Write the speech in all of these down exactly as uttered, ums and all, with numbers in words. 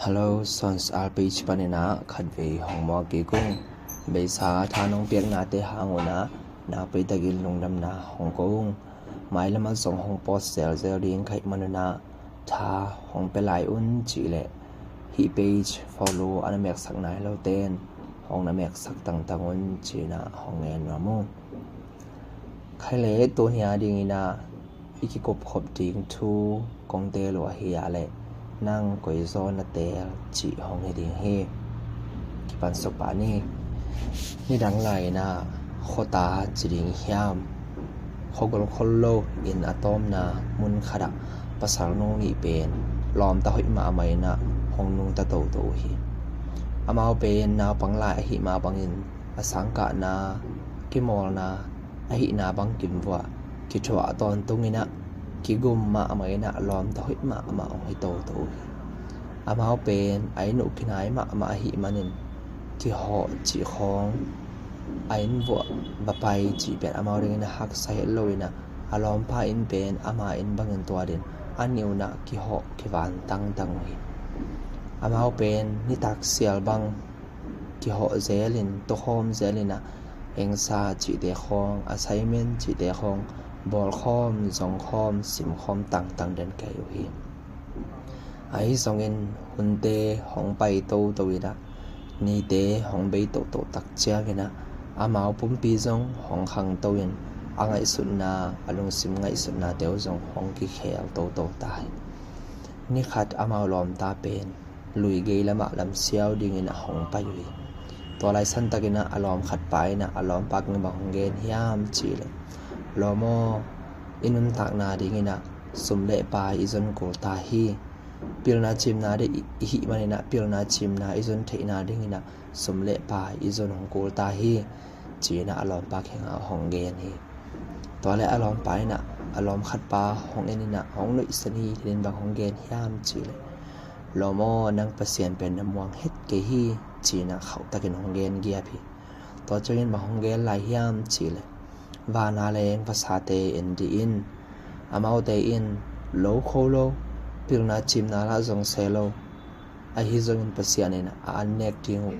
Hello, Sons Al page panin ah khatvei hong muak kik ung. Beisa tha nong piaknate hang un ah nakpi takin lungdamna hong ko ung. Mailam ah zong hong post zelzel ding ka hih man un ah tha hong pia lai un cih leh hih page follow a na meksak nai lote in hong na meksak tangtang un ci-in ah hong ngen nuam ung. Khai leh tuni a dingin ah i kikup khop ding thu kong teel uh ahi a leh nang koi zaw na teel cih hong hi ding hi. Kipan suk pah ni. Nidang lai-in ah khuata ci ding hiam, khuagol khol lo in a tawpna mun khat ah pasal nu nih pen lawmta hoih mahmah in ah hong nungta toto uh hi. Amau pen naupang lai ahih mah bangin a sangkahna, kimawlna, ahihna bangkim vuah kithuah tawntungin ah kigum mahmah in ah lawmta hoih mahmah hong hi toto uh hi. Amau pen a inn uh kinai mahmah ahih manin kihawh cih khawng, a inn vuah va pai cih pen amau dingin a haksa het loin ah a lawmpa inn pen ama inn bangin tuat in a nih un ah kihawh kivan tangtang uh hi. Amau pen nitak sial bang kihawh zelin, tukhawm zelin ah engsa cihte khawng, assignment cihte khawng bawlkhawm, zongkhawm, simkhawm tangtang den kei uh hi. Ahi zongin hunte hong pai toto in ah nite hong bei toto tak ciangin ah amau pumpi zong hong khangto in a ngaihsutna, a lungsim ngaihsutnate uh zong hong kikhel toto ta hi. Ni khat amau lawmta pen lui gei lamah lamsiau dingin ah hong pai uh hi. Tua lai santakin ah a lawm khat pa in ah a lawmpa kiang bang hong gen hiam cih leh, lawm aw, i nuntakna dingin ah sum le pai i zon kul ta hi. Pilna cimna ding i hih manin ah pilna cimna i zon theihna dingin ah sum le pai i zon hong kul ta hi, ci-in ah a lawmpa kiangah hong gen hi. Tua leh a lawmpa in ah a lawm khat pa hong en in ah hong nuihsan hi. Hih in bang hong gen hiam cih leh, lawm aw, nang Pasian pen na muang het kei hi, ci-in ah khauhtakin hong gen giap hi. Tua ciangin bang hong gen lai hiam cih leh, vana leng vasate en dih in, amaute in lo kho lo, pilna cimna lah zong se lo, ahi zongin Pasian in a an nek ding uh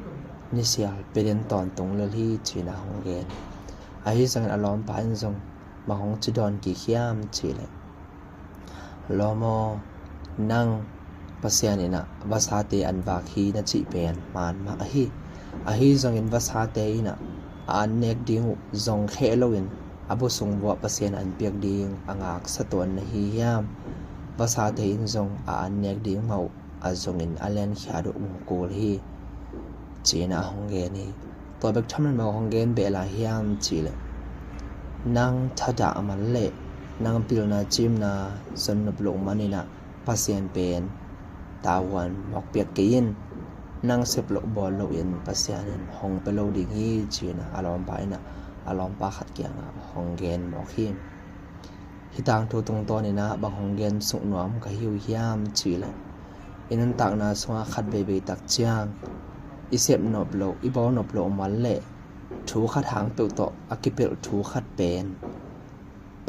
nisial pia den tawntung lel hi, ci-in ah hong gen hi. Ahi zongin a lawmpa in zong bang hong ci dawn kik hiam cih leh, lawm aw, nang Pasian in ah vasate an vak hi na cih pen man mah ahi. Ahi zongin vasate in ah a an nek ding uh zong kheh loin a bu sung vuah Pasian an piak ding a ngaksa tuan na hi hiam? Vasate in zong a an nek ding mah uh a zongin a lenkhiat uh hong kul hi, ci-in ah hong gen hi. Tua bek tham loin bang hong gen beh lai hiam cih leh, nang thadah man leh nang pilna cimna zon nop loh manin ah Pasian pen tavuan mawk piak kei in, nang sep loh bawl lohin Pasian in hong pia lo ding hi, ci-in ah a lawmpa in ah a lawmpa khat kiangah hong gen mawk hi. Hih tangthu tungtawnin ah bang hong gen suk nuam ka hi uh hiam cih leh, i nuntakna sungah khat veivei tak ciang i sep nop loh, i bawl nop loh man leh thu khat hang peuh tawh a kipelh thu khat pen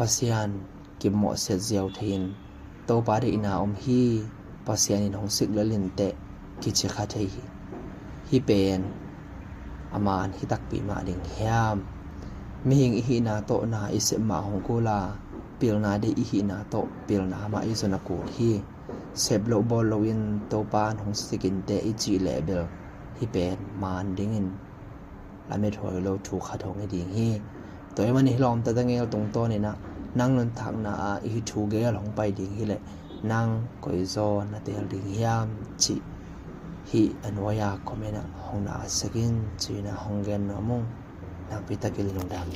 Pasian kimawhsiat ziau thei in, Topa deihna om hi, Pasian in hong sik lel in teh kici kha thei hi. Hih pen a man hi takpi mah ding hiam? Mihing i hihna tawh na i sep mah hong kul a, pilna deih i hihna tawh pilna mah i zon a kul hi. Sep loh bawl lohin Topa in hong sik in teh i cih leh bel hih pen man dingin lamet huai lo thu khat hong hi ding hi. Tua ahih manin hih lawmta dangel tungtawnin ah nang nuntakna ah hih thu gel hong pai ding hi leh nang koi zaw na teel ding hiam cih hih a nuai-a comment ah hong na at sak in, ci-in ah hong gen nuam ung. Nakpi takin lungdam.